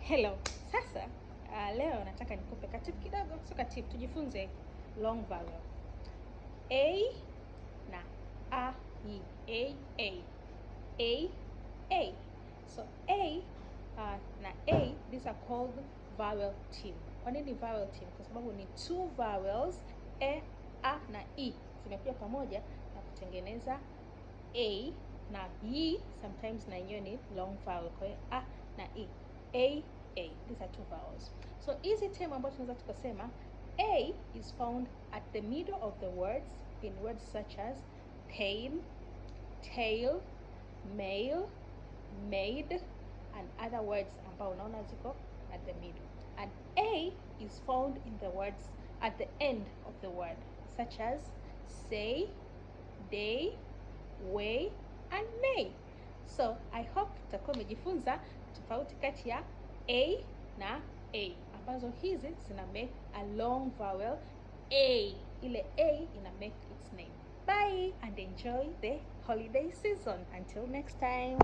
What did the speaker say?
Hello. Sasa leo nataka nikupe katip kidogo, sio katip, tujifunze long vowel a na a i, a a a a. So a na a, these are called vowel team. Kwa nini vowel team? Kwa sababu ni two vowels, e, a na i, zimekuja pamoja na kutengeneza a na i, sometimes na yenyewe ni long vowel. Kwa hiyo a na i, a a, these are two vowels. So easy term ambayo tunaweza tukasema a is found at the middle of the words in words such as pain, tail, mail, made and other words ambao unaona ziko at the middle. And a is found in the words at the end of the word such as say, day, way and may. So I hope utakuwa umejifunza tofauti kati ya a na a, ambazo hizi zina make a long vowel a. Ile a ina make its name. Bye and enjoy the holiday season. Until next time.